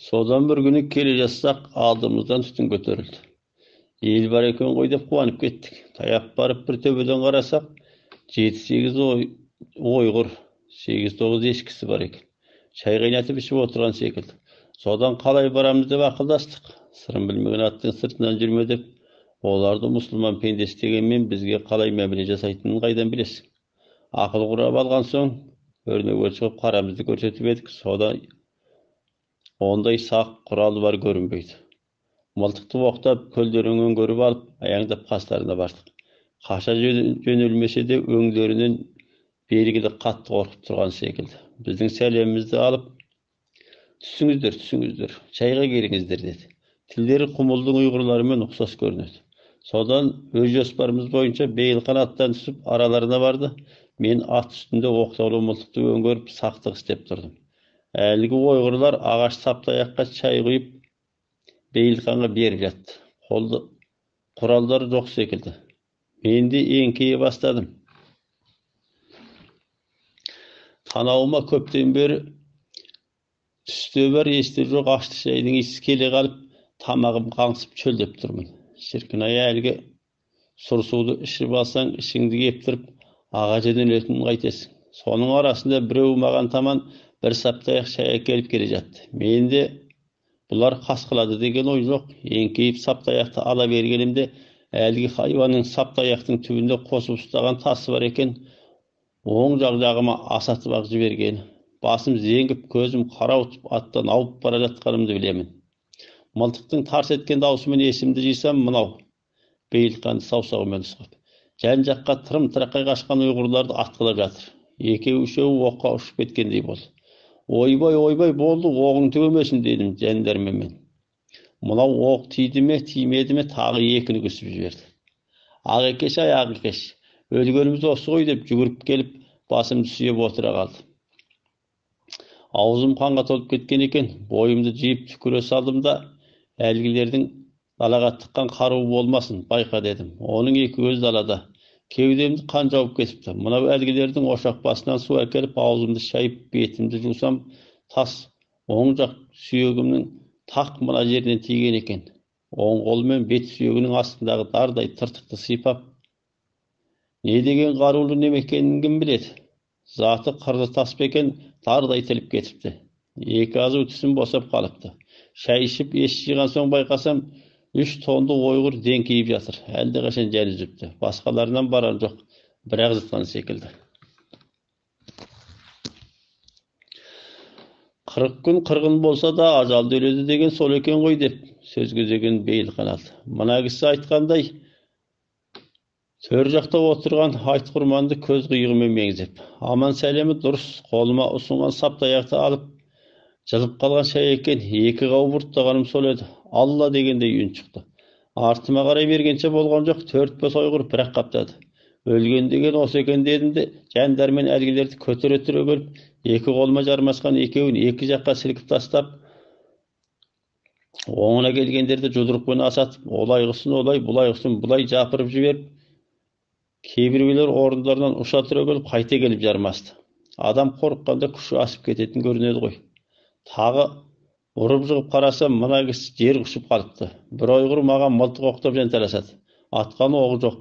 Содан бір күні келе жатсақ, алдымыздан түтін көтерілді. Ел бар екен ғой деп қуанып кеттік. Таяп барып бір төбеден қарасақ, 7-8 ойғыр, 8-9 ешкісі бар екен. Шай қайнатып ішіп отырған секілді. Содан қалай барамыз деп ақылдастық. Сырын білмеген аттың сыртынан жүрме деп, оларды мұсылман пендесі дегенмен бізге қалай мәміле жасайтынын қайдан білесің? Ақыл құрап алған соң өрнеуге шығып қарамызды көрсетіп едік. Содан ондай сақ құралы бар көрінбейді. Мылтықты оқтап, көлдерінен көріп алып, аяңдап қастарына бардық. Қаша жөнелмесе де өңдерінен белгілі қатты қорқып тұрған секілді. Біздің сәлемімізді алып, түсіңіздер, түсіңіздер, шайға келіңіздер деді. Тілдері құмылдың ұйғырларымен ұқсас көрінеді. Содан өз жоспарымыз бойынша Бейілхан аттан түсіп араларына барды. Мен ат үстінде оқтаулы мылтықты өңгеріп сақтық істеп тұрдым. Әлгі ойғырлар ағаш сапты аяққа шай құйып Бейілханға беріп жатты. Қолды құралдары жоқ секілді. Мен де еңкейе бастадым. Танауыма көптен бері түсте бар, есте жоқ ашты шайдың иісі келе қалып, тамағым қаңсып шөлдеп тұрмын. Шіркін-ай, әлгі сұр суды ішіп алсаң, ішіңді кептіріп, аға жөнелетінін қайтесің. Соның арасында біреу маған таман бір сап таяқ шай әкеліп келе жатты. Мен де бұлар қас қылады деген ой жоқ. Еңкейіп сап таяқты ала бергенімде әлгі хайуанның сап таяқтың түбінде қосып ұстаған тасы бар екен, оң жақ жағыма асатып ақ жіберген. Басым зеңгіп, көзім қарауытып, аттан ауып бара жатқанымды білемін. Мылтықтың тарс еткен даусымен есімді жисам, мынау Бейілханды саусағымен нұсқап, жан жаққа тырым-тырақай қашқан ұйғырларды атқылап жатыр. Екеуі үшеуі оққа ұшып кеткендей болды. Ойбай, ойбай болды, оғың түгемесін дедім жан дәрменмен. Мынау оқ тиді ме, тимеді ме, тағы екіні күсіп жіберді. Ақ екеш, ай, ақ екеш, өлгеніміз осы ғой деп жүгіріп келіп, басымды сүйеп отыра қалды. Аузым қанға толып кеткен екен, бойымды жиып түкіре салдым да, әлгілердің далаға тыққан қаруы болмасын, байқа дедім. Оның екі көзі далада. Кеудемді қан жауып кетіпті. Мынау әлгілердің ошақ басынан су әкеліп, аузымды шайып, бетімді жусам, тас оң жақ сүйегімнің тақ мына жерінен тиген екен. Оң қолымен бет сүйегінің астындағы дардай тыртықты сипап, не деген қарулы неме екенін кім біледі? Заты қырлы тас па екен, дардай тіліп кетіпті. Екі азу тісім босап қалыпты. Шай ішіп ес жиған соң байқасам, 3 тонды ойғыр деңкейіп жатыр. Әлдеқашан жан үзіпті. Басқаларынан барар жоқ, бірақ зытқан секілді. 40 күн қырғын болса да ажалды өледі деген сол екен ғой деп сөз кезеген Бейілхан алды. Мына кісі айтқандай, төр жақта отырған Айтқұрманды көз қиығымен меңзеп, аман сәлемі дұрыс, қолыма ұсынған сап таяқты алып, жылып қалған шай екен, екі қауып ұрттағаным сол еді. Алла дегендей үн шықты. Артыма қарай бергенше болған жоқ, 4-5 ойғыр бірақ қаптады. Өлген деген осы екен дедім де, жан дәрмен әлгілерді көтере түрегеліп, екі қолыма жармасқан екеуін екі жаққа сілкіп тастап, оңына келгендерді жұдырықпен асатып, олай қылсын олай, бұлай қылсын бұлай жапырып жіберіп, кейбіреулер орындарынан ұша түрегеліп қайта келіп жармасты. Адам қорыққанда күші асып кететін көрінеді ғой. Тағы ұрып жығып қарасам, мына кісі жер құшып қалыпты. Бір ойғыр маған мылтық оқтап жанталасады. Атқан оғы жоқ.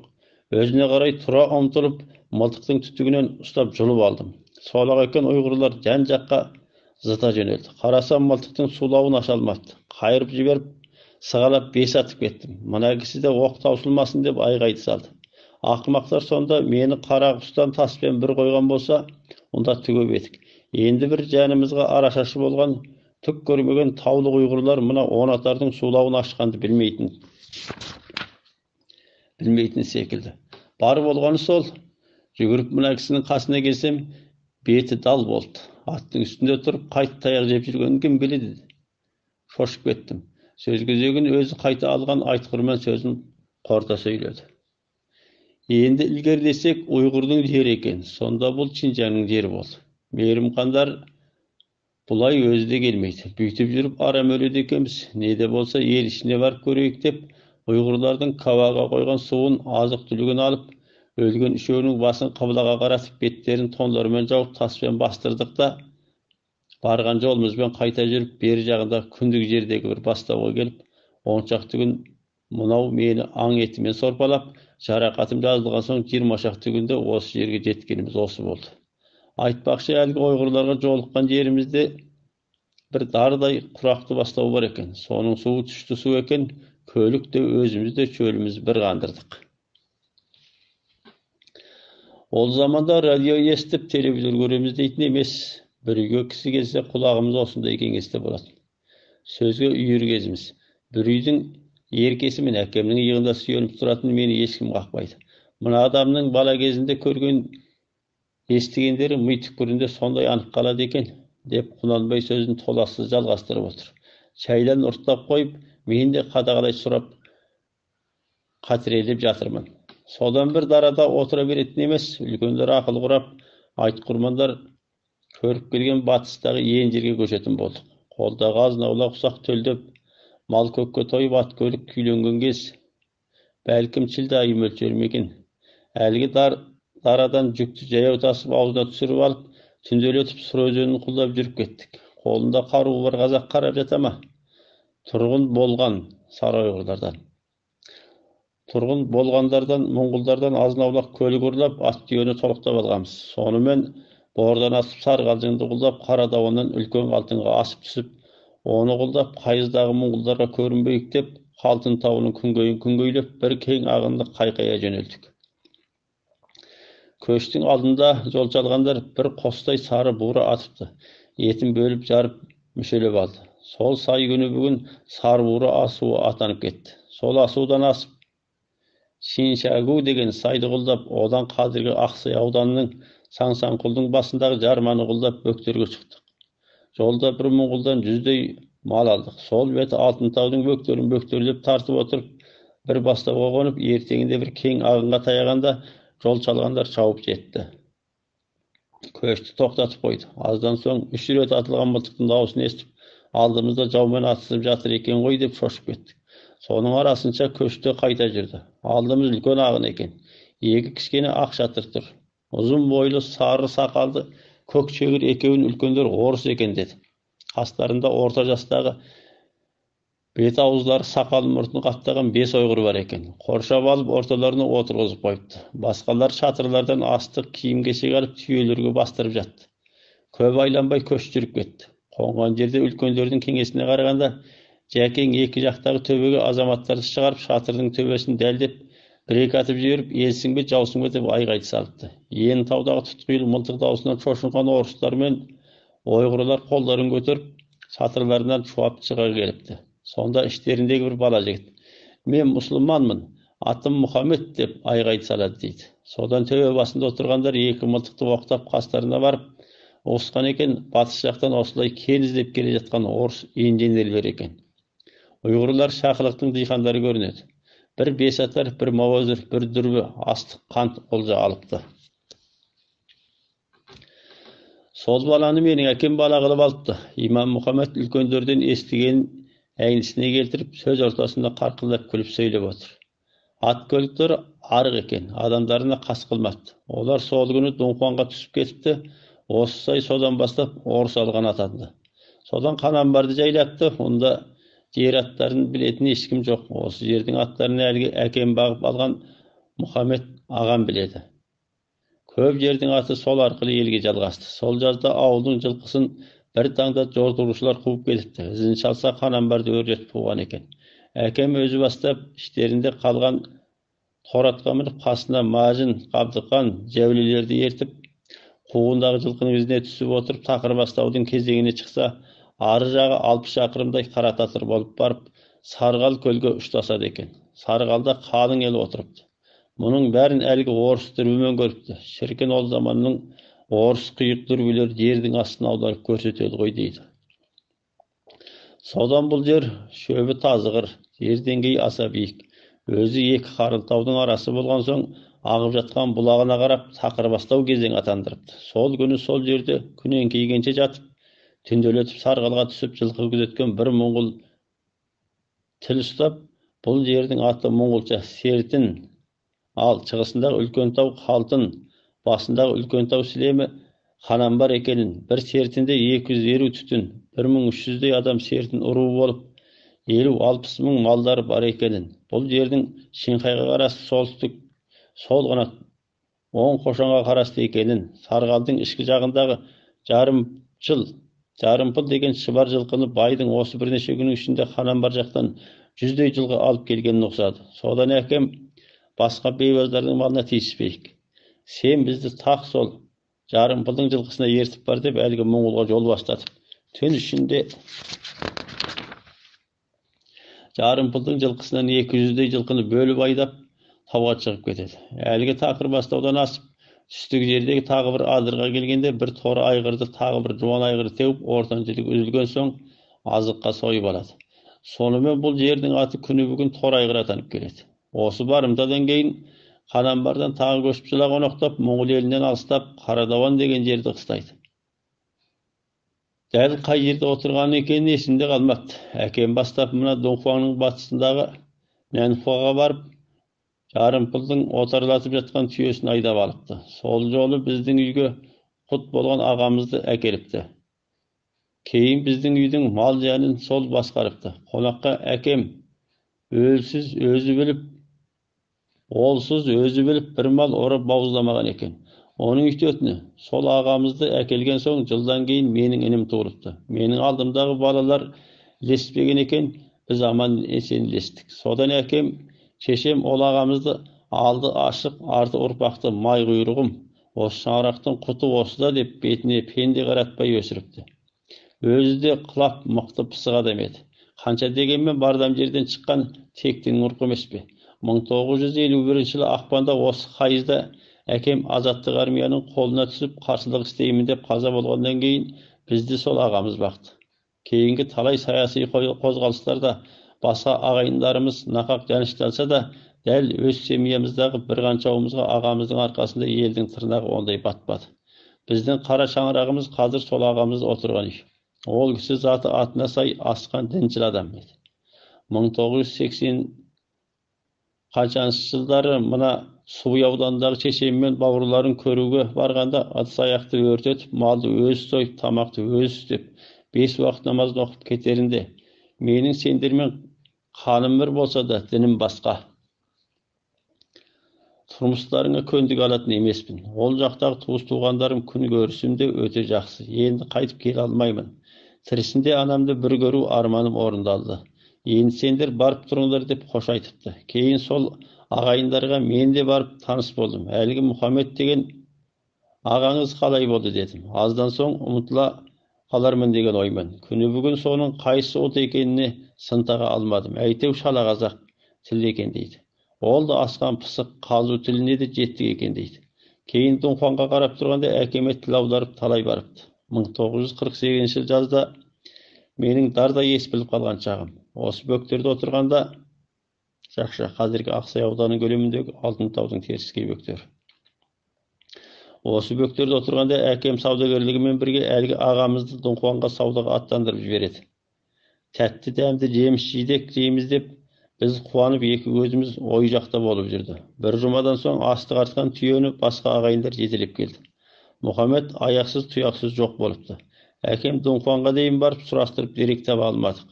Өзіне қарай тұра ұмтылып, мылтықтың түтігінен ұстап жұлып алдым. Солақ екен ұйғырлар жан жаққа зыта жөнелді. Қарасам, мылтықтың сулауын аша алмапты. Қайырып жіберіп, сығалап 5 атып кеттім. Мына кісі де оқ таусылмасын деп айғайды салды. Ақымақтар сонда мені қара құстан таспен бір қойған болса, онда түгеп едік. Енді бір жанымызға арашашы болған түк көрмеген таулық ұйғырлар мына он атардың сулауын ашқанды білмейтін секілді. Бар болғаны сол, жүгіріп мына кісінің қасына келсем, беті дал болды. Аттың үстінде тұрып қайт таяқ жеп жүргенін кім біледі? Шошып кеттім. Сөз кезегін өзі қайта алған Айтқұрман сөзін қорыта сөйледі. Енді ілгері десек, ұйғырдың жері екен. Сонда бұл Шинжаңның жері болды. Мейірімхандар бұлай өзі де келмейді. Бүйтіп жүріп арам өледі екенбіз. Не де болса ел ішіне барып көрейік деп, ұйғырлардың кабаға қойған суын, азық-түлігін алып, өлген үшеуінің басын қыбылаға қаратып, беттерін тондарымен жауып, таспен бастырдық та, Барған жолымызбен қайта жүріп, бері жағында күндік жердегі бір бастауға келіп, 10 шақты күн мынау мені аң етімен сорпалап, жарақатым жазылған соң 20 шақты күнде осы жерге жеткеніміз осы болды. Айтпақшы, әлгі ұйғырларға жолыққан жерімізде бір дардай құрақты бастау бар екен. Соның суы тұщты су екен, көлік те өзіміз де шөліміз бір қандырдық. Ол заманда радио естіп, телевизор көреміз дейтін емес. Бір үйге кісі келсе, құлағымыз осындай кеңесте болатын. Сөзге үйір кезіміз. Бір үйдің еркесі мен әкемнің иығында сүйеніп тұратын мені ешкім қақпайды. Мына адамның бала кезінде көрген естігендері ми түкпірінде сондай анық қалады екен, деп Құнанбай сөзін толассыз жалғастырып отыр. Шайдан ұрттап қойып, мен де қадағалай сұрап қатірелеп жатырмын. Содан бір дарада отыра беретін емес, үлкендер ақыл құрап, айтқұрмандар көріп келген батыстағы ен жерге көшетін болдық. Қолдағы азын-аулақ ұсақ төлдеп, мал көкке тойып, ат көлік күйленген кез, бәлкім шілде айы мөлшері ме екен. Әлгі дарадан жүкті жаяу тасып аузына түсіріп алып, түнделетіп Сыр өзенін құлдап жүріп кеттік. Қолында қаруы бар қазақ қарап жата ма? Тұрғын болған сары ұйғырлардан. Тұрғын болғандардан, моңғолдардан азын-аулақ көлік ұрлап, ат түйені толықтап алғанбыз. Сонымен бордан асып Сарықалжыңды құлдап, Қарадауыннан үлкен Қалтынға асып түсіп, оны құлдап, Қайыздағы моңғолдарға көрінбейік деп, Қалтын тауының күнгейін күнгейлеп, бір кең ағынды қайқая жөнелдік. Көштің алдында жол шалғандар бір қостай сары бура атыпты. Етін бөліп жарып мүшелеп алды. Сол сай күні бүгін сары бура асуы атанып кетті. Сол асудан асып Шиншагу деген сайды құлдап, одан қазіргі Ақсай ауданының Саңсаңқұлдың басындағы жарманы құлдап бөктерге шықтық. Жолда бір моңғолдан 100-дей мал алдық. Сол беті Алтын таудың бөктерін бөктерлеп тартып отырып, бір бастауға қонып, ертеңінде бір кең ағынға таяғанда жол шалғандар шауып жетті. Көшті тоқтатып қойды. Аздан соң 3 рет атылған мылтықтың дауысын естіп, алдымызда жаумен атысып жатыр екен ғой деп шошып кеттік. Соның арасынша көшті қайта жүрді. Алдымыз үлкен ағын екен. Екі кішкене ақ шатыр тұр. Ұзын бойлы, сары сақалды, көк шегір екеуін үлкендер орыс екен деді. Қастарында орта жастағы бет ауыздары сақал мұртын қаптаған 5 ұйғыр бар екен. Қоршап алып орталарына отырғызып қойыпты. Басқалар шатырлардан астық киім-кешек алып түйелерге бастырып жатты. Көп айланбай көш жүріп кетті. Қонған жерде үлкендердің кеңесіне қарағанда Жәкең екі жақтағы төбеге азаматтарды шығарып, шатырдың төбесін дәлдеп, бір-екі атып жіберіп, елсің бе, жаусың бе деп айғайды салыпты. Ен таудағы тұтқиыл мылтық дауысынан шошынған орыстар мен ұйғырлар қолдарын көтеріп, шатырларынан шуап шыға келіпті. Сонда іштеріндегі бір бала жігіт, мен мұсылманмын, атым Мұхаммед деп айғайды салады дейді. Содан төбе басында отырғандар екі мылтықты оқтап қастарына барып, ұғысқан екен, батыс жақтан осылай кен іздеп келе жатқан орыс инженерлер екен. Ұйғырлар шақылықтың диқандары көрінеді. Бір бес атар, бір мауазыр, бір дүрбі астық қант олжа алыпты. Сол баланы менің әкем бала қылып алыпты. Имам Мұхаммед үлкендерден естіген әйнісіне келтіріп, сөз ортасында қарқылдап күліп сөйлеп отыр. Ат көліктері арық екен, адамдарына қас қылмапты. Олар сол күні Дұңқуанға түсіп кетіпті. Осы сай содан бастап орыс алған атанды. Содан Қанамбарды жайлапты. Онда жер аттарын білетін ешкім жоқ. Осы жердің аттарын әлгі әкем бағып алған Мұхаммед ағам біледі. Көп жердің аты сол арқылы елге жалғасты. Сол жазда ауылдың жылқысын бір таңда жортуылшылар қуып кетіпті. Ізін шалса Қанамбарды өрлетіп қуған екен. Әкем өзі бастап іштерінде қалған торатқа мініп, қасына Мажын, Қабдықан, Жәулелерді ертіп, қуғындағы жылқының ізіне түсіп отырып, тақыр бастаудың кезегіне шықса, ары жағы 60 шақырымдай қара татыр болып барып, Сарғал көлге ұштасады екен. Сарғалда қалың ел отырыпты. Мұның бәрін әлгі орыс дүрбімен көріпті. Шіркін ол заманның орыс қиық дүрбілер жердің астын аударып көрсетеді ғой дейді. Содан бұл жер шөбі тазығыр, жер деңгейі аса биік. Өзі екі қарыл таудың арасы болған соң ағып жатқан бұлағына қарап тақыр бастау кезең атандырыпты. Сол күні сол жерде күн еңкейгенше жатып, түнделетіп Сарғалға түсіп жылқы күзеткен бір моңғол тіл ұстап, бұл жердің аты моңғолша Сертін, ал шығысындағы үлкен тау Қалтын, басындағы үлкен тау Сілемі Ханамбар екенін, бір сертінде 250 түтін, 1300-дей адам сертін ұруы болып, 50-60 мың малдары бар екенін, бұл жердің Шыңқайға қарасты солтүстік сол қанат оң қошанға қарасты екенін, Сарғалдың ішкі жағындағы жарымпыл деген шыбар жылқыны байдың осы бірнеше күннің ішінде Ханамбар жақтан 100-дей жылқы алып келгенін ұқсады. Содан әкем басқа бейбаздардың малына тиіспейік, сен бізді тақ сол жарымпылдың жылқысына ертіп бар деп әлгі моңғолға жол бастатып, түн ішінде жарымпылдың жылқысынан 200-дей жылқыны бөліп айдап тауға шығып кетеді. Әлгі тақыр бастаудан асып, түстік жердегі тағы бір адырға келгенде бір торы айғырды тағы бір жуан айғыр теуіп, ортан жілік үзілген соң азыққа сойып алады. Сонымен бұл жердің аты күні бүгін торы айғыр атанып келеді. Осы барымтадан кейін Ханамбардан тағы көшіп жыла қонақтап, Моңғол елінен алыстап, Қарадауан деген жерді қыстайды. Дәл қай жерде отырғаны екені есімде қалмапты. Әкем бастап мына Дұңхуаңның батысындағы Нәнхуаға барып, жарымпылдың отарлатып жатқан түйесін айдап алыпты. Сол жолы біздің үйге құт болған ағамызды әкеліпті. Кейін біздің үйдің мал жанын сол басқарыпты. Қонаққа әкем өлсіз өзі біліп, олсыз өзі біліп бір мал ұрып бауыздамаған екен. Оның үйтетіні, сол ағамызды әкелген соң жылдан кейін менің інім туылыпты. Менің алдымдағы балалар ілеспеген екен, біз аман есен ілестік. Содан әкем, шешем ол ағамызды алды ашық, арты ұрпақты май құйрығым, осы шаңырақтың құты осыда деп бетіне пенде қаратпай өсіріпті. Өзі де қылап мықты пысық адам еді. Қанша дегенмен бардам жерден шыққан тектінің ұрқы емес пе? 1951 жылы ақпанда осы хайызда әкем азаттық армияның қолына түсіп, қарсылық істеймін деп қаза болғаннан кейін бізді сол ағамыз бақты. Кейінгі талай саяси қозғалыстарда басқа ағайындарымыз нақақ жанышталса да, дәл өз семьямыздағы бір қаншауымызға ағамыздың арқасында елдің тырнағы ондай батпады. Біздің қара шаңырағымыз қазір сол ағамыз отырған үй. Ол кісі заты атына сай асқан діншіл адам еді. 1980 қаншаншы жылдары мына Субай ауданындағы шешем мен бауырларын көруге барғанда ыдыс аяқты өртетіп, малды өзі сойып, тамақты өзі істеп, 5 уақыт намазын оқып кетерінде, менің сендермен қаным бір болса да дінім басқа. Тұрмыстарыңа көндік алатын емеспін. Ол жақтағы туыс-туғандарым күн көрісім де өте жақсы. Енді қайтып келе алмаймын. Тірісінде анамды бір көру арманым орындалды. Енді сендер барып тұрыңдар деп қош айтыпты. Кейін сол ағайындарға мен де барып таныс болдым. Әлгі Мұхаммед деген ағаңыз қалай болды дедім. Аздан соң ұмытыла қалармын деген оймен. Күні бүгін соның қайсы ұлт екеніне сын таға алмадым. Әйтеу шала қазақ тілі екен дейді. Ол да асқан пысық қазу тіліне де жеттік екен дейді. Кейін Дұңхуанға қарап тұрғанда әкеме тіл аударып талай барыпты. 1948 жыл жазда менің дарда ес біліп қалған шағым. Осы бөктерде отырғанда жақша қазіргі Ақсай ауданының көлеміндегі Алтын таудың теріскей бөктері. Осы бөктерде отырғанда әкем саудагерлігімен бірге әлгі ағамызды Дұңхуанға саудаға аттандырып жібереді. Тәтті дәмді жеміс жидек жейміз деп біз қуанып екі көзіміз ой жақта болып жүрді. Бір жұмадан соң астық артқан түйені басқа ағайындар жетелеп келді. Мұхаммед аяқсыз тұяқсыз жоқ болыпты. Әкем Дұңхуанға дейін барып сұрастырып дерек таба алмадық.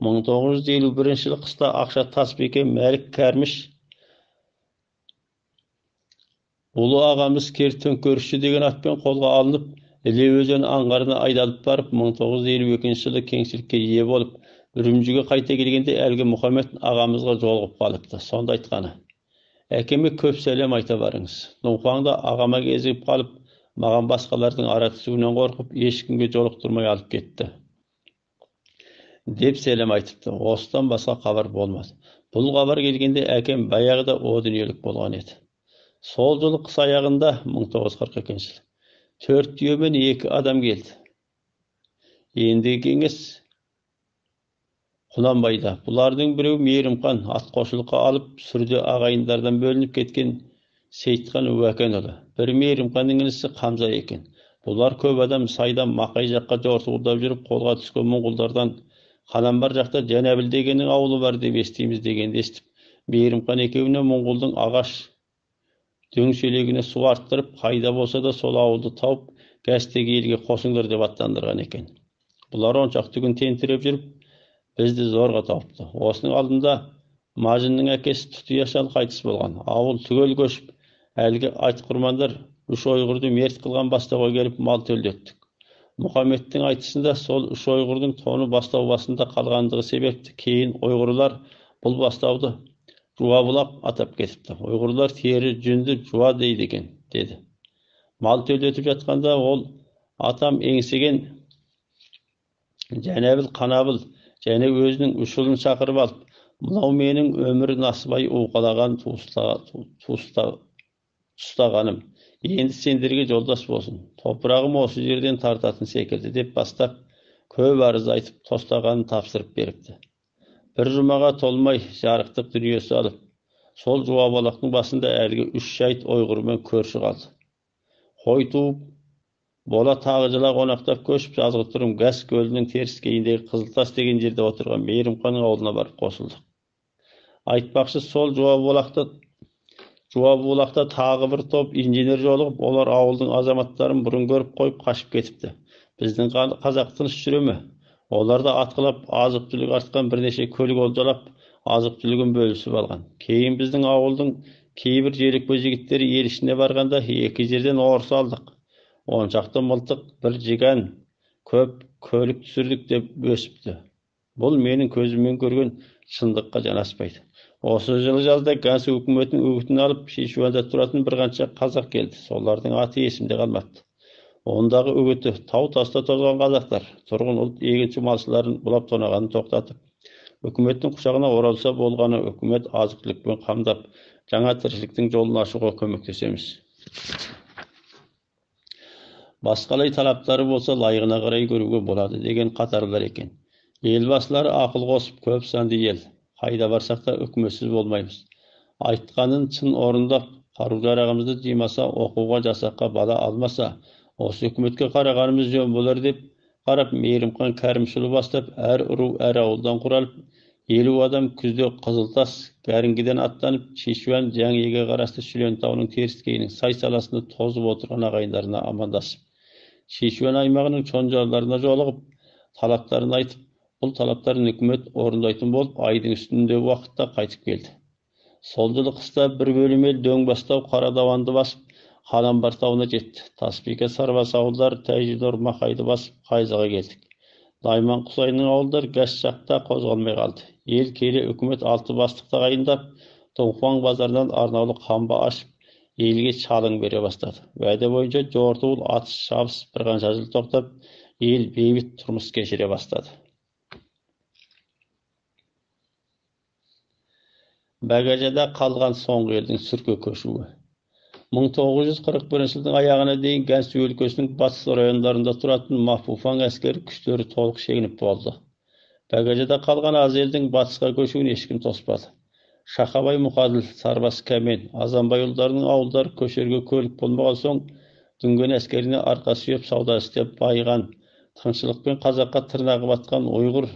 1951 жылы қыста Ақша Тасбике Мәлік Кәрміш ұлы ағамыз кер төңкерісші деген атпен қолға алынып, Іле өзені аңғарына айдалып барып, 1952 жылы кеңшілікке ие болып, Үрімжіге қайта келгенде әлгі Мұхаммед ағамызға жолығып қалыпты. Сонда айтқаны: әкеме көп сәлем айта барыңыз. Дұңхуаңда ағама кезігіп қалып, маған басқалардың ара түсуінен қорқып, ешкімге жолықтырмай алып кетті деп сәлем айтыпты. Осыдан басқа хабар болмады. Бұл хабар келгенде әкем баяғыда о дүниелік болған еді. Сол жылы қыс аяғында 1942 жыл 4 түйемен 2 адам келді. Ендігі кеңес Құнанбайда. Бұлардың біреуі Мейірімхан атқосшылыққа алып, сүрде ағайындардан бөлініп кеткен Сейітхан Уәкенұлы. Бір Мейірімханның інісі Қамза екен. Бұлар көп адам сайдан Мақай жаққа жортуылдап жүріп, қолға түскен моңғолдардан Ханамбар жақта Жәнәбіл дегеннің ауылы бар деп естиміз дегенді естіп, Мейірімхан екеуіне моңғолдың ағаш дөңшелегіне су арттырып, қайда болса да сол ауылды тауып, Гәстегі елге қосыңдар деп аттандырған екен. Бұлар 10 шақты күн тентіреп жүріп, бізді зорға тауыпты. Осының алдында Мажиннің әкесі Тұтия шал қайтыс болған. Ауыл түгел көшіп, әлгі айтқұрмандар үш ойғырды мерт қылған бастауға келіп мал төлдеттік. Мұхаммедтің айтысында сол үш ойғырдың тоны бастау басында қалғандығы себепті кейін ойғырлар бұл бастауды Жуабұлақ атап кетіпті. Ойғырлар тері жүнді жуа дейді екен, деді. Мал төлдетіп жатқанда ол атам Еңсеген, Жәнәбіл, Қанабыл және өзінің үш ұлын шақырып алып, мынау менің өмір насыбай уқалаған тұстағаным, енді сендерге жолдас болсын, топырағым осы жерден тартатын секілді деп бастап, көп арыз айтып, тостағанын тапсырып беріпті. Бір жұмаға толмай жарықтық дүние салып, сол Жуабалақтың басында әлгі үш жайт ойғырмен көрші қалды. Қой туып бола тағы жыла қонақтап көшіп, жазғытұрым Гәс көлінің теріскейіндегі Қызылтас деген жерде отырған Мейірімханның ауылына барып қосылдық. Айтпақшы, сол Жуабұлақта тағы бір топ инженер жолығып, олар ауылдың азаматтарын бұрын көріп қойып қашып кетіпті. Біздің қазақ тыныш жүре ме? Олар да атқылап, азық-түлік артқан бірнеше көлік олжалап, азық-түлігін бөлісіп алған. Кейін біздің ауылдың кейбір желікпе жігіттері ел ішіне барғанда екі жерден орыс алдық, 10 шақты мылтық, бір жиган, көп көлік түсірдік деп өсіпті. Бұл менің көзіммен көрген шындыққа жанаспайды. Осы жылы жазда Гансу үкіметінің үгітін алып, Шишуанда тұратын бірқанша қазақ келді. Солардың аты есімде қалмапты. Ондағы үгіті: тау таста тозған қазақтар тұрғын ұлт егінші малшыларын бұлап тонағанын тоқтатып, үкіметтің құшағына оралса болғаны, үкімет азық түлікпен қамдап, жаңа тіршіліктің жолын ашуға көмектесеміз, басқалай талаптары болса, лайығына қарай көруге болады деген қатарлар екен. Елбасылары ақыл қосып, көп санды ел, қайда барсақ та үкіметсіз болмаймыз, айтқанын шын орындап, қару жарағымызды жимаса, оқуға жасаққа бала алмаса, осы үкіметке қарағанымыз жөн болар деп қарап, Мейірімхан Кәрімшіұлы бастап, әр ру, әр ауылдан құралып, 50 адам күзде Қызылтас Гәрінгіден аттанып, Шишуан Жаңиеге қарасты Шүлен тауының теріскейінің сай саласында тозып отырған ағайындарына амандасып, Шишуан аймағының чонжарларына жолығып, талаптарын айтып, бұл талаптарын үкімет орындайтын болып, айдың үстінде уақытта қайтып келді. Сол жылы қыста бір бөлім ел Дөңбастау Қарадауанды басып, Қаламбар тауына жетті. Тасбике, Сарбас ауылдары Тәжінор Мақайды басып, Қайзаға келдік. Найман Құсайынның ауылдары Гәс жақта қозғалмай қалды. Ел келе үкімет алты бастық тағайындап, Тоңхуаң базарынан арнаулы қамба ашып, елге шалың бере бастады. Уәде бойынша жортуыл, атыс шабыс бірқанша жыл тоқтап, ел бейбіт тұрмыс кешіре бастады. Бәгәжада қалған соңғы елдің Сүрке көшуі. 1941 жылдың аяғына дейін Гәнсу өлкесінің батыс райондарында тұратын Мафуфаң әскери күштері толық шегініп болды. Бәгәжада қалған аз елдің батысқа көшуін ешкім тоспады. Шақабай Мұқаділ, Сарбас Кәмен, Азанбай ұлдарының ауылдары көшерге көлік болмаған соң, дүнген әскеріне арқа сүйеп сауда істеп байыған, тыңшылықпен қазаққа тырнағы батқан ұйғыр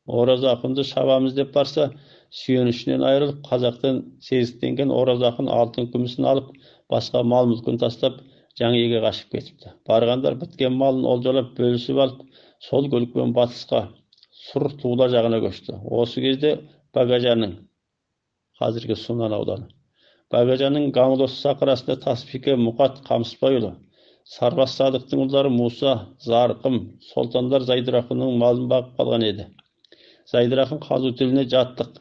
Ораз ақынды шабамыз деп барса, сүйенішінен айырылып, қазақтан сезіктенген Ораз ақын алтын күмісін алып, басқа мал мүлкін тастап, Жаңиеге қашып кетіпті. Барғандар біткен малын олжалап бөлісіп алып, сол көлікпен батысқа, Сұр Тула жағына көшті. Осы кезде Багажаның, қазіргі Сунан ауданы, Багажаның Гаңлос сақырасында Тасбике Мұқат Қамысбайұлы, Сарбас Садықтың ұлдары Муса, Зарқым, Солтандар Зайдырақынның малын бағып қалған еді. Зайдырақын қазу тіліне жаттық.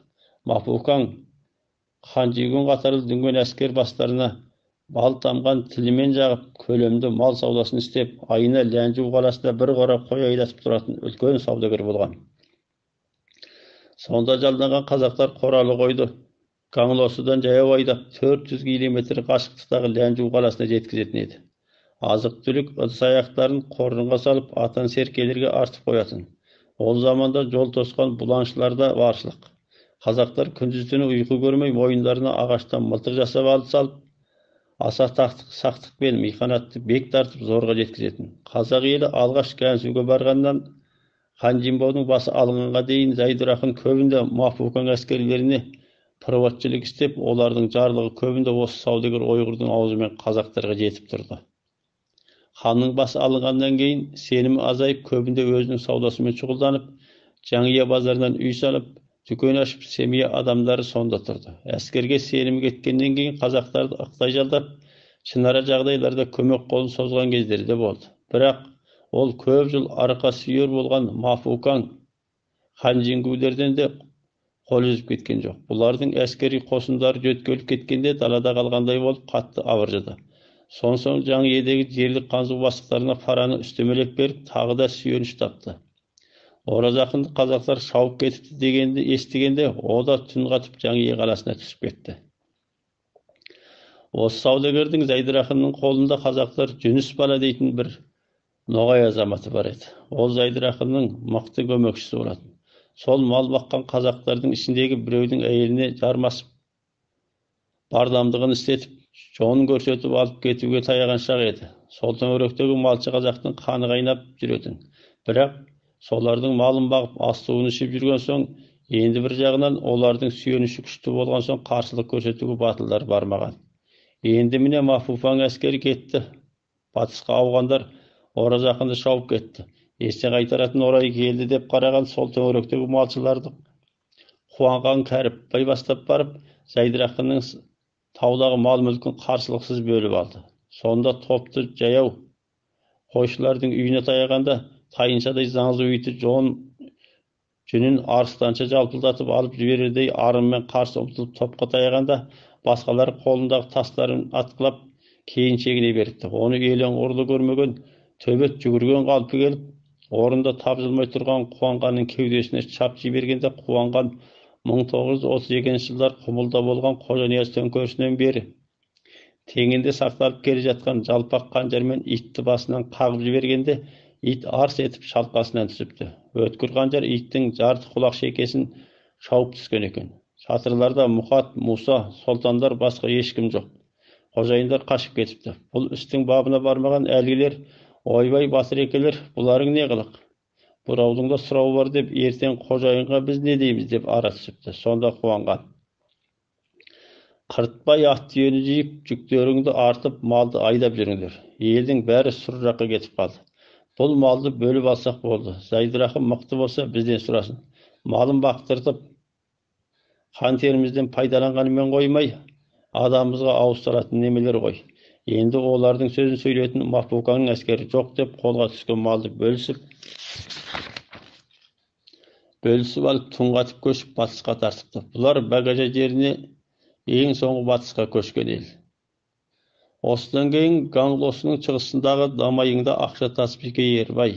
Мапукаң Ханжигүн қатарлы дүнген әскер бастарына бал тамған тілімен жағып, көлемді мал саудасын істеп, айына Ләнжу қаласында бір қора қой айдатып тұратын үлкен саудагер болған. Сонда жалданған қазақтар қоралы қойды Гаңлосыдан жаяу айдап, 400 километр қашықтықтағы Ләнжу қаласына жеткізетін еді. Азық түлік, ыдыс аяқтарын қоржынға салып, атан серкелерге артып қоятын. Ол заманда жол тосқан бұланшылар да баршылық. Қазақтар күндіз түні ұйқы көрмей, мойындарына ағаштан мылтық жасап алып салып, аса сақтықпен мейханатты бек тартып зорға жеткізетін. Қазақ елі алғаш Гәнсуге барғаннан Хан Жинбаудың басы алынғанға дейін Зайдырақын көбінде Мафукаң әскерлеріне проводчылық істеп, олардың жарлығы көбінде осы саудагер ойғырдың аузымен қазақтарға жетіп тұрды. Ханның басы алынғаннан кейін сенімі азайып, көбінде өзінің саудасымен шұғылданып, Жаңия базарынан үй салып, дүкен ашып, семья адамдары сонда тұрды. Әскерге сенімі кеткеннен кейін қазақтарды ықтай жалдап, ішінара жағдайларда көмек қолын созған кездері де болды. Бірақ ол көп жыл арқа сүйер болған Мафукаң хан жеңгулерден де қол үзіп кеткен жоқ. Бұлардың әскери қосындары жөткеліп кеткенде далада қалғандай болып қатты абыржыды. Сонсоң Жаңиедегі жерлік қанзу бастықтарына параны үстемелеп беріп, тағы да сүйеніш тапты. Оразақынды қазақтар шауып кетіпті дегенді естігенде, о да түн қатып Жаңие қаласына түсіп кетті. Осы саудагердің Зайдырақынның қолында қазақтар Жүніс бала дейтін бір ноғай азаматы бар еді. Ол Зайдырақынның мықты көмекшісі болатын. Сол мал баққан қазақтардың ішіндегі біреудің әйеліне жармасып, бардамдығын істетіп, жонын көрсетіп алып кетуге таяған шақ еді. Сол төңіректегі малшы қазақтың қаны қайнап жүретін. Бірақ солардың малын бағып, ас суын ішіп жүрген соң, енді бір жағынан олардың сүйеніші күшті болған соң қарсылық көрсетуге батылдар бармаған. Енді міне Мафуфаң әскері кетті. Батысқа ауғандар Оразақынды шауып кетті. Есе қайтаратын орай келді деп қараған сол төңіректегі малшыларды Қуанған Кәріпбай бастап барып, Зайдырақынның таудағы мал мүлкін қарсылықсыз бөліп алды. Сонда топты жаяу қойшылардың үйіне таяғанда тайыншадай заңзу иті жон жүнін арыстанша жалпылдатып алып жіберердей арынмен қарсы ұмтылып топқа таяғанда басқалар қолындағы тастарын атқылап кейін шегіне беріпті. Оны елең ұрлы көрмеген төбет жүгірген қалпы келіп, орында тапжылмай тұрған Қуанғанның кеудесіне шап жібергенде Қуанған 1932 жылдар Құмылда болған Қожанияз төңкерісінен бері теңінде сақталып келе жатқан жалпақ қанжармен итті басынан қағып жібергенде ит арс етіп шалқасынан түсіпті. Өткір қанжар иттің жарты құлақ шекесін шауып түскен екен. Шатырларда Мұхат, Муса, Солтандар басқа ешкім жоқ. Қожайындар қашып кетіпті. Бұл істің бабына бармаған әлгілер, ойбай батырекелер, бұларың не қылық? Бұраудың да сұрауы бар деп, ертең қожайынға біз не дейміз деп ара түсіпті. Сонда Қуанған: қыртпай ат түйені жиып, жүктеріңді артып, малды айдап жүріңдер. Елдің бәрі сұр жаққа кетіп қалды. Бұл малды бөліп алсақ болды. Зайдырақын мықты болса бізден сұрасын. Малын бақтыртып, қан терімізден пайдаланғанымен қоймай, адамымызға ауыз салатын немелер ғой. Енді олардың сөзін сөйлейтін Мафукаңның әскері жоқ деп қолға түскен малды бөлісіп алып түн қатып көшіп батысқа тартыпты. Бұлар Багажа жеріне ең соңғы батысқа көшкен ел. Осыдан кейін Ганглосының шығысындағы Дамайыңда Ақша Тасбике Ербай,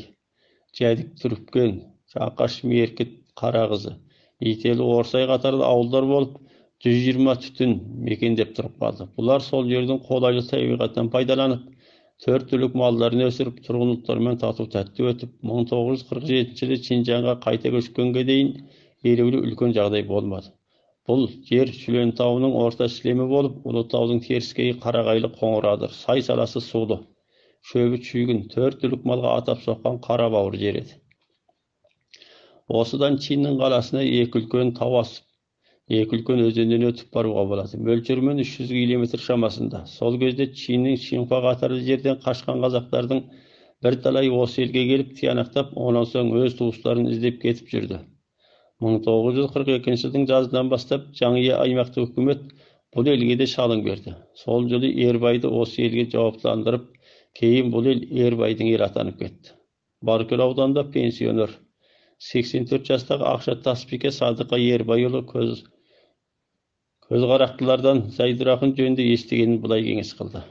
Жәдік Түріккен, Жақаш Меркіт Қарақызы, Ителі Орсай қатарлы ауылдар болып 120 түтін мекендеп тұрып қалды. Бұлар сол жердің қолайлы табиғатынан пайдаланып, төрт түлік малдарын өсіріп, тұрғын ұлттармен тату тәтті өтіп, 1947 жылы Шинжаңға қайта көшкенге дейін елеулі үлкен жағдай болмады. Бұл жер Шүлен тауының орта сілемі болып, Ұлытаудың теріскейі қарағайлы қоңырадыр, сай саласы сулы, шөбі шүйгін, төрт түлік малға атап соққан қара бауыр жер еді. Осыдан Чиннің қаласына екі үлкен тау асып, екі үлкен өзеннен өтіп баруға болады. Мөлшерімен 300 километр шамасында. Сол кезде Чиннің Шинхуа қатарлы жерден қашқан қазақтардың бірталай осы елге келіп тиянақтап, онан соң өз туыстарын іздеп кетіп жүрді. 1942 жылдың жазынан бастап Жаңия аймақтық үкімет бұл елге де шалың берді. Сол жылы Ербайды осы елге жауаптандырып, кейін бұл ел Ербайдың елі атанып кетті. Баркөл ауданында пенсионер 84 жастағы Ақша Тасбике Садықа Ербайұлы көзқарақтылардан Зайдырақын жөнінде естігенін былай кеңес қылды.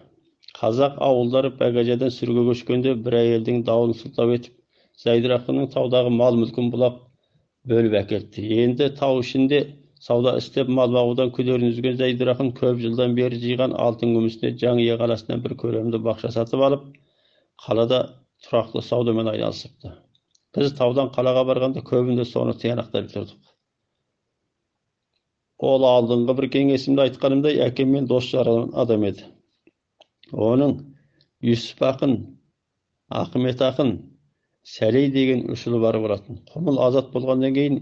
Қазақ ауылдары Багажадан сүрге көшкенде бір әйелдің дауын сылтау етіп, Зайдырақынның таудағы мал мүлкін бұлақ бөліп әкетті. Енді тау ішінде сауда істеп мал бағудан күдерін үзген Зайдырақын көп жылдан бері жиған алтын күмісіне Жаңия қаласынан бір көлемді бақша сатып алып, қалада тұрақты саудамен айналысыпты. Біз таудан қалаға барғанда көбінде соны тиянақтай тұрдық. Ол алдыңғы бір кеңесімде айтқанымдай әкеммен дос жараған адам еді. Оның Юсуп ақын, Ахмет ақын, Сәлей деген үш ұлы бар болатын. Құмыл азат болғаннан кейін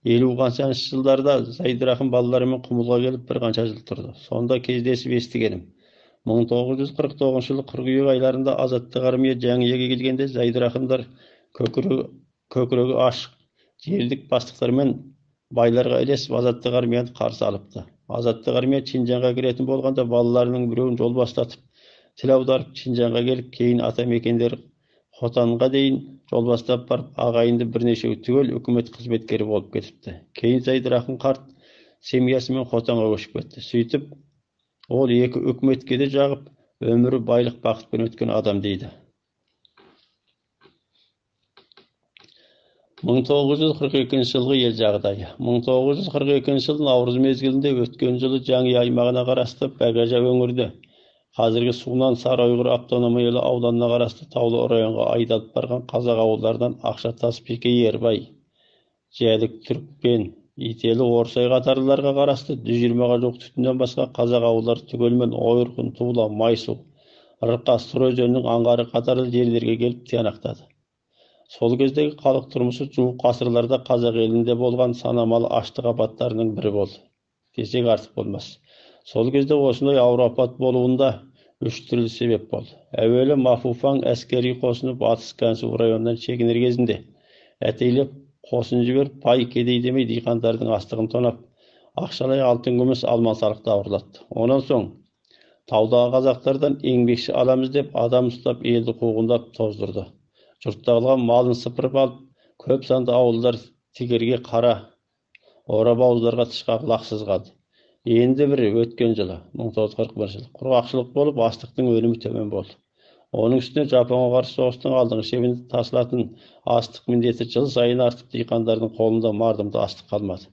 50 қаншаншы жылдарда Зайдырақын балаларымен Құмылға келіп бір қанша жыл тұрды. Сонда кездесіп естігенім. 1949 жылы қыркүйек айларында Азаттық армия Жаңиеге келгенде Зайдырақымдар көкірегі ашық жердік бастықтармен байларға ілесіп Азаттық армияны қарсы алыпты. Азаттық армия Чинжанға кіретін болғанда балаларының біреуін жол бастатып, тіл аударып Чинжанға келіп, кейін ата мекендері Хотанға дейін жол бастап барып, ағайынды бірнешеуі түгел үкімет қызметкері болып кетіпті. Кейін Зайдырақым қарт семьясымен Хотанға көшіп кетті. Сөйтіп, ол екі үкіметке де жағып, өмірі байлық бақытпен өткен адам дейді. 1942 жылғы ел жағдайы. 1942 жылдың наурыз мезгілінде өткен жылы Жаңи аймағына қарасты Бәгәжа өңірде, қазіргі Сунан Сарыұйғыр автономиялы ауданына қарасты таулы районға айдалып барған қазақ ауылдарынан Ақшатас, Пеке, Ербай, Жәлік, Түрікпен, Ителі, Орсай қатарлыларға қарасты 120-ға жуық түтіннен басқа қазақ ауылдары түгелімен Ойырқын, Тула, Майсу, Ырқа, Сұр өзенінің аңғары қатарлы жерлерге келіп тиянақтады. Сол кездегі халық тұрмысы жуық ғасырларда қазақ елінде болған санамалы аштық апаттарының бірі болды десек артық болмас. Сол кезде осындай ауыр апат болуында үш түрлі себеп болды. Әуелі Мафуфаң әскери қосыны Батыс Гансу районынан шегінер кезінде әтейлеп қосын жіберіп, бай кедей демей диқандардың астығын тонап, ақшалай алтын күміс алман салықты ауырлатты. Онан соң таудағы қазақтардан еңбекші аламыз деп адам ұстап елді қуғындап тоздырды. Жұрттағылған малын сыпырып алып, көп санды ауылдар тігерге қара, орап ауыздарға тышқақ лақсыз қалды. Енді бірі өткен жылы, 1941 жылы, құрғақшылық болып, астықтың өнімі төмен болды. Оның үстіне Жапонға қарсы соғыстың алдыңғы шебінде тасылатын астық міндеті жыл сайын артып, диқандардың қолында мардымды астық қалмады.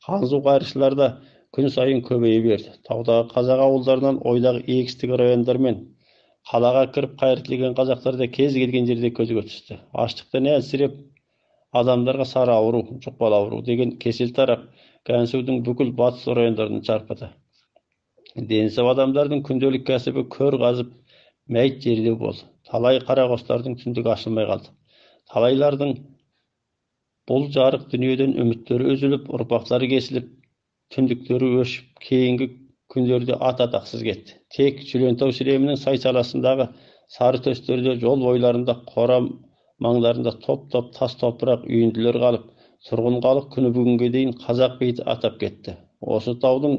Қанзу қайыршылар да күн сайын көбейе берді. Таудағы қазақ ауылдарынан ойдағы егістік райондар мен қалаға кіріп қайыр тілеген қазақтар да кез келген жерде көзге түсті. Аштықтан әлсіреп адамдарға сары ауру, жұқпалы ауру деген кесел тарап, Гансудың бүкіл батыс райондарын шарпыды. Дені сау адамдардың күнделік кәсібі көр қазып, мәйіт жерлеу болды. Талай қарақостардың түндігі ашылмай қалды. Талайлардың бұл жарық дүниеден үміттері үзіліп, ұрпақтары кесіліп, түндіктері өшіп, кейінгі күндерде ат атақсыз кетті. Тек Шүлентау сілемінің сай саласындағы сары төстерде, жол бойларында, қора маңдарында топ-топ тас топырақ үйінділер қалып, тұрғын халық күні бүгінге дейін қазақ бейіті атап кетті. Осы таудың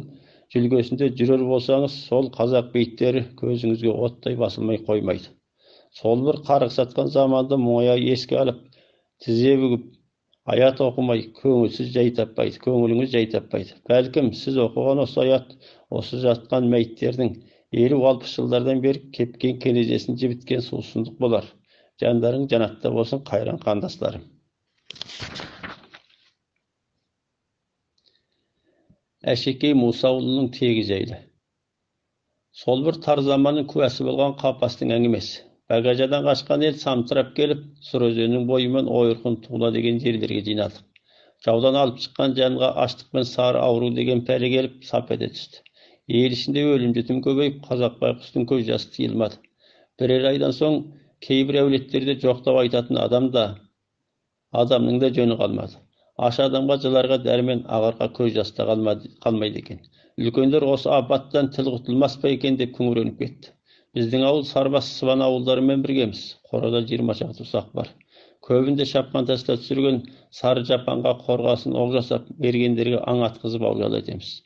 жүлгесінде жүрер болсаңыз, сол қазақ бейіттері көзіңізге оттай басылмай қоймайды. Сол бір қарғыс атқан заманды мұңая еске алып, тізе бүгіп, аят оқымай, көңілсіз жай таппайды, көңіліңіз жай таппайды. Бәлкім сіз оқыған осы аят, осы жатқан мәйіттердің 50-60 жылдардан бері кепкен кенезесін жібіткен сусындық болар. Жандарың жанатта болсын, қайран қандастарым. Әшекей Мұсаұлының тегі жайлы. Сол бір тар заманның куәсі болған қапастың әңгімесі. Бәгәжадан қашқан ел самтырап келіп, Сұр өзенінің бойымен Ойырқын, Тула деген жерлерге жиналдық. Жаудан алып шыққан жанға аштық пен сары ауру деген пәле келіп сап ете түсті. Ел ішінде өлім жітім көбейіп, қазақ байқұстың көз жасы тыйылмады. Бірер айдан соң кейбір әулеттерде жоқтау айтатын адам да, адамның да жөні қалмады. Аш адамға жыларға дәрмен, ағарға көз жасы да қалмайды екен. Үлкендер осы апаттан тіл құтылмас па екен деп күңіреніп кетті. Біздің ауыл Сарбас Сыбан ауылдарымен біргеміз. Қорада 20 шақты ұсақ бар. Көбінде шапқан таста түсірген сары жапанға қорғасын оқ жасап, мергендерге аң атқызып аужал етеміз.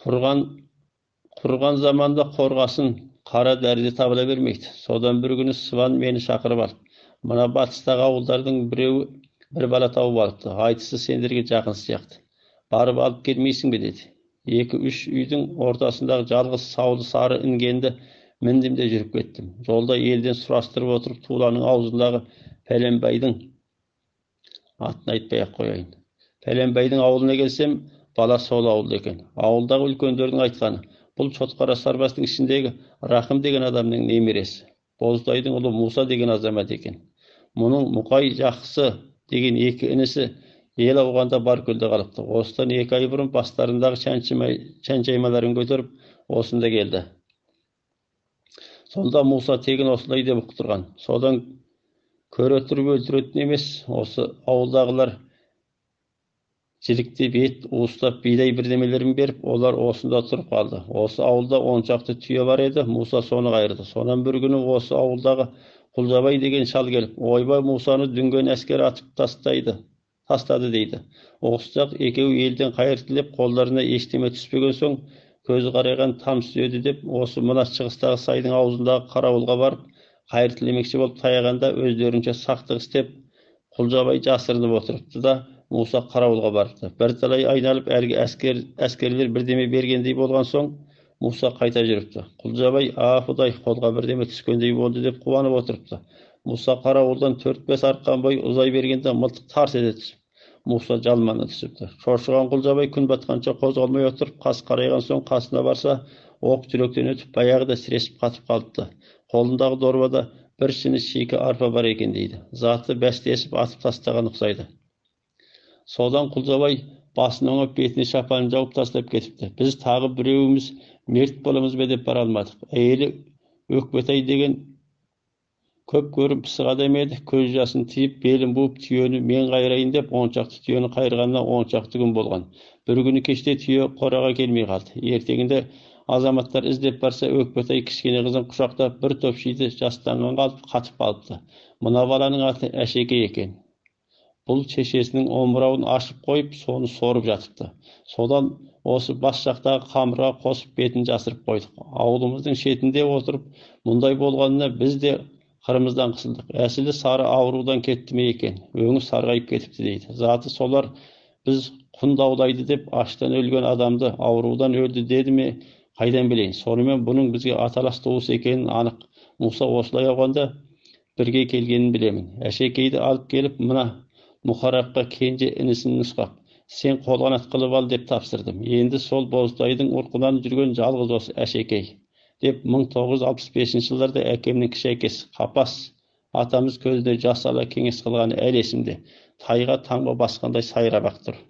Құрған заманда қорғасын қара дәріде табыла бермейді. Содан бір күні Сыбан мені шақырып алып, мына батыстағы ауылдардың біреуі бір бала тауып алыпты. Айтысы сендерге жақын сияқты. Барып алып келмейсің бе деді. 2-3 үйдің ортасындағы жалғыз саулы сары інгенді міндім де жүріп кеттім. Жолда елден сұрастырып отырып, Туланың аузындағы Пәленбайдың атын айтпай-ақ қояйын. Пәленбайдың ауылына келсем, бала сол ауылда екен. Ауылдағы үлкендердің айтқаны, бұл Шотқара сарбастың ішіндегі Рахым деген адамның немересі, Боздайдың ұлы Мұса деген азамат екен. Мұның Мұқай Жақсы деген екі інісі ел ауғанда Баркөлде қалыпты. Осыдан 2 ай бұрын бастарындағы шаншаймаларын көтеріп осында келді. Сонда Мұса тегін осылай деп ұқтырған. Содан көре тұрып өлтіретін емес, осы ауылдағылар Жіліктеп ет, уыстап бидай бірдемелерін беріп, олар осында тұрып қалды. Осы ауылда 10 шақты түйе бар еді, Мұса соны қайырды. Сонан бір күні осы ауылдағы Құлжабай деген шал келіп, ойбай, Мұсаны дүнген әскер атып тастады дейді. Осы жақ екеуі елден қайыр тілеп, қолдарына ештеме түспеген соң, көзі қарайған там сүйеді деп, осы мына шығыстағы сайдың аузындағы қарауылға барып, қайыр тілемекші болып таяғанда өздерінше сақтық істеп, Құлжабай жасырынып отырыпты да, Мұса қарауылға барыпты. Бірталай айналып, әлгі әскерлер бірдеме бергендей болған соң, Мұса қайта жүріпті. Құлжабай, а, Құдай, қолға бірдеме түскендей болды деп қуанып отырыпты. Мұса қарауылдан 4-5 арқан бой ұзай бергенде мылтық тарс ете түсіп, Мұса жалмана түсіпті. Шошыған Құлжабай күн батқанша қозғалмай отырып, қас қарайған соң қасына барса, оқ жүректен өтіп, баяғыда сіресіп қатып қалыпты. Қолындағы дорбада бір шыны шикі арпа бар екен дейді. Заты бәстесіп атып тастаған ұқсайды. Содан Құлжабай басын оңып, бетіне шапанын жауып тастап кетіпті. Біз тағы біреуіміз мерт боламыз ба деп бара алмадық. Әйелі Өкпетай деген көп көріп пысық адам еді. Көз жасын тиіп, белін буып, түйені мен қайырайын деп 10 шақты түйені қайырғанына 10 шақты күн болған. Бір күні кеште түйе қораға келмей қалды. Ертеңінде азаматтар іздеп барса, Өкпетай кішкене қызын құшақтап, бір топ шиді жастанған қалып, қатып қалыпты. Мына баланың аты Әшекей екен. Бұл шешесінің омырауын ашып қойып, соны сорып жатыпты. Содан осы бас жақтағы қамырға қосып бетін жасырып қойдық. Ауылымыздың шетінде отырып, мұндай болғанына біз де қырымыздан қысылдық. Әсілі сары аурудан кетті ме екен? Өңі сарғайып кетіпті дейді. Заты солар біз құн даулайды деп аштан өлген адамды аурудан өлді деді ме, қайдан білейін. Сонымен бұның бізге аталас туыс екенін анық. Мұса осылай ауғанда бірге келгенін білемін. Әшекейді алып келіп, мына Мұхарапқа кенже інісін нұсқап, сен қолғанат қылып ал деп тапсырдым. Енді сол Бозтайдың ұрқынан жүрген жалғыз осы Әшекей деп 1965 жылдарда әкемнің кіші әкесі Қапас атамыз көзіне жас ала кеңес қылғаны әлі есімде. Тайға таңба басқандай сайрап ақ тұр.